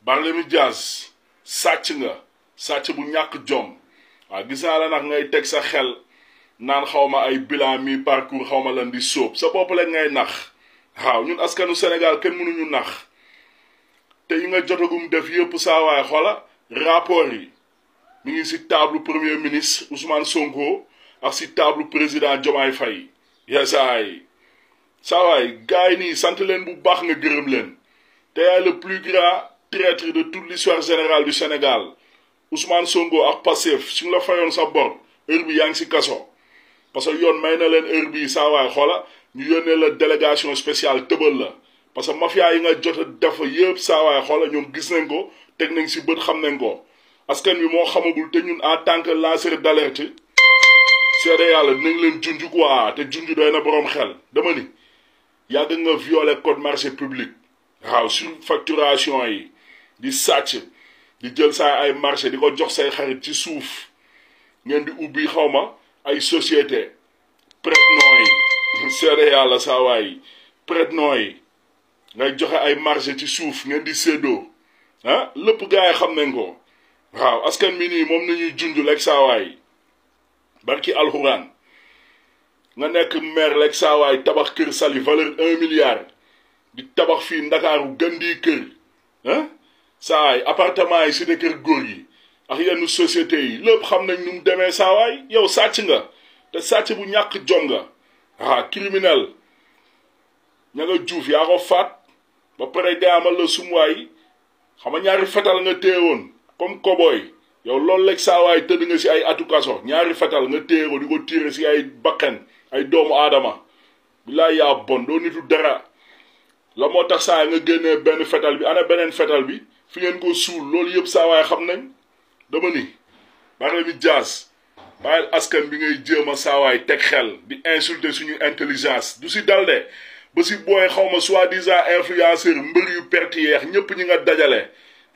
Barthélémy Dias sàcc nga sàcc bu ñàkk jom waaw gis naa la nag ngay teg sa xel naan xawma ay bilan mi parcours xawma lan di sóob sa bopp leen ngay nax waaw ñun askanu Sénégal kenn mënuñu nax te yi nga jotagum def yëpp saa waay xoola rapport yi mi ngi si table premier ministre Ousmane Sonko ak si table président Diomaye Faye yesaay saa waay gars yi nii sant leen bu baax nga gërëm leen te yaay le plus grand traître de toute l'histoire générale du Sénégal Ousmane Sonko ak Pastef suñu la fayoon sa bor heure bi yaa ngi si kaso parce que yoon may na leen heure bii saa waay xoola ñu yónnee la délégation spéciale tëbal la parce que mafia yi nga jot a def yëpp saa waay xoola ñoom gis nañ ko teg nañ si bët xam nañ ko askan wi moo xamagul te ñun en tant que lanceur d'alerte seede yàlla dinañ leen junj quoi te junj doy na boroom xel dama ni yàgg nga violer code marché public waaw surfacturation yi di sàcc di jël saa ay marché di ko jox say xarit ci suuf ngeen di ubbi xawma ay société prête-nom yi seede yàlla saa waay prête-nom yi ngay joxe ay marché ci suuf ngeen di séddoo ah lépp gars yi xam nañ ko waaw askan mi nii moom nañuy junj lekk saa waay barki alxuraan nga nekk maire lekk saa waay tabax kër Saly valeur 1 milliard di tabax fii Ndakaaru gën di kër ah saa waay appartement yi si de kër góor yi ak yenn sociétés yi lépp xam nañ nu mu demee saa waay yow sàcc nga te sàcc bu ñàkk jom nga criminel ña nga juuf yaa ko faat ba pare gaamal la sumuwaay xam nga ñaari fetal nga téyewoon comme cowboy yow loolu lekk saa waay tëdd nga si ay atu kaso ñaari fetal nga téye ko di ko tiire si ay bakkan ay doomu aadama bilaay yaa bon doo nitu dara la moo tax saa nga génnee benn fetal bi ana beneen fetal bi fi ngeen ko suul loolu yëpp saa waay xam nañ dama ni Barthélémy Dias bàyyil askan bi ngay jéem a saa waay teg xel di insulter suñu intelligence du si dal de ba si booy xawma soi-disant influenceur mbër yu perte yeex ñëpp ñi nga dajale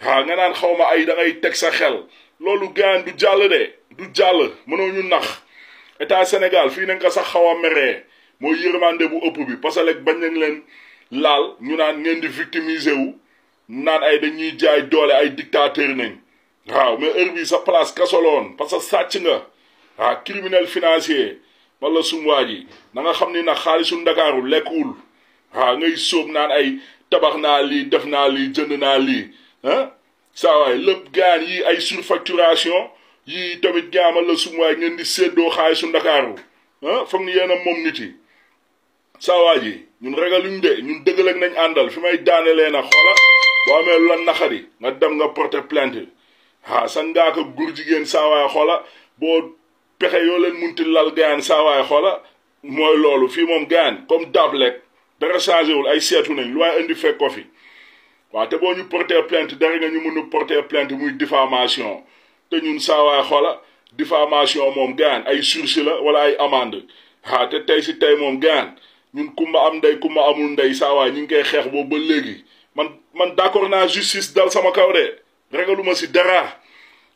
nga naan xawma ay da ngay teg sa xel loolu gaan du jàll de du jàll mënoo ñu nax état Sénégal fii nañ ko sax xaw a meree mooy yërmande bu ëpp bi parce que léegi bañ nañ leen laal ñu naan ngeen di victimiser wu naan ay dañuy jaay doole ay dictateur nañ waaw mais heure bi sa place kasoloon parce que sàcc nga criminel financier wala sumwaa ji na nga xam ni nag xaalisu Ndakaaru lekkuwul ngay sóob naan ay tabax naa lii def naa lii jënd naa lii saa waay lépp gaan yi ay surfacturation yi tamit gaamal la sumwaay ngeen di séddoo xaalisu Ndakaaru foog ni yéen a moom nit yi saa waa ji ñun ragaluñ de ñun dëgg nañ àndal fi may daanelee na xoola boo amee lu la naxari nga dem nga porter plainte sa ngaaka gur jigéen saa waay xoola boo pexe yoo leen munti lal gaan saa waay xoola mooy loolu fii moom gaan comme dablek dara changé wul ay seetu nañ lu waaye indi fekk ko fi waaw te boo ñu porter plainte dara nga ñu mën a porter plainte muy diffamation te ñun saa waay xoola diffamation moom gaan ay sursis la wala ay amende te tey si tey moom gaan ñun kumba am ndey kumba amul ndey saa waay ñu ngi koy xeex boobu ba léegi man d'accord naa justice dal sama kaw de regaluma si dara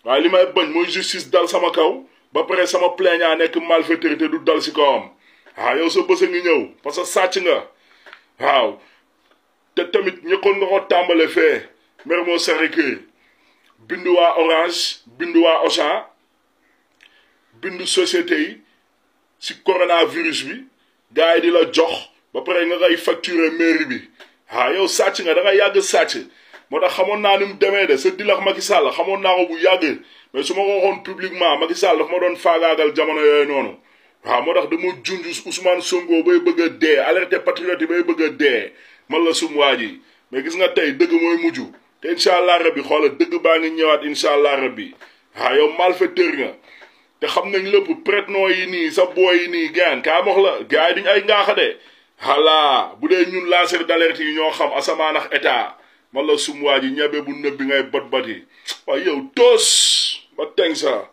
waaye li may bañ mooy justice dal sama kaw ba pare sama plaignant nekk malfaiteur te du dal si kawam yow sa bës a ngi ñëw parce que sàcc nga waaw te tamit ñëkkoon nga ko tàmbale fee Mermoz Sacré-Cœur bindu waa Orange bindu waa Auchan bindu société yi si coronavirus bi gars yi di la jox ba pare nga ngay facturer mairie bi yow sàcc nga da nga yàgg sàcc moo tax xamoon naa ni mu demee de sa dilax Macky Sall xamoon naa ko bu yàgg mais su ma ko waxoon publiquement Macky Sall dafa ma doon faagaagal jamono yooyu noonu moo tax dama junj Ousmane Sonko bay bëgg a dee alerté patriote yi bay bëgg a dee man la sum waa ji mais gis nga tey dëgg mooy mujj te incha allah rabbi xoola dëgg baa ngi ñëwaat incha allah rabbi yow malfaiteur nga te xam nañ lépp prête-nom yi nii sa booy yi nii gaan kaa mox la gars yi duñ ay ngaaxa de bu dee ñun lanceur d'alerte yi ñoo xam asamaan ak état man la sum waa ji ñebe bu nëb bi ngay bot bati waaye yow toos ba teng sa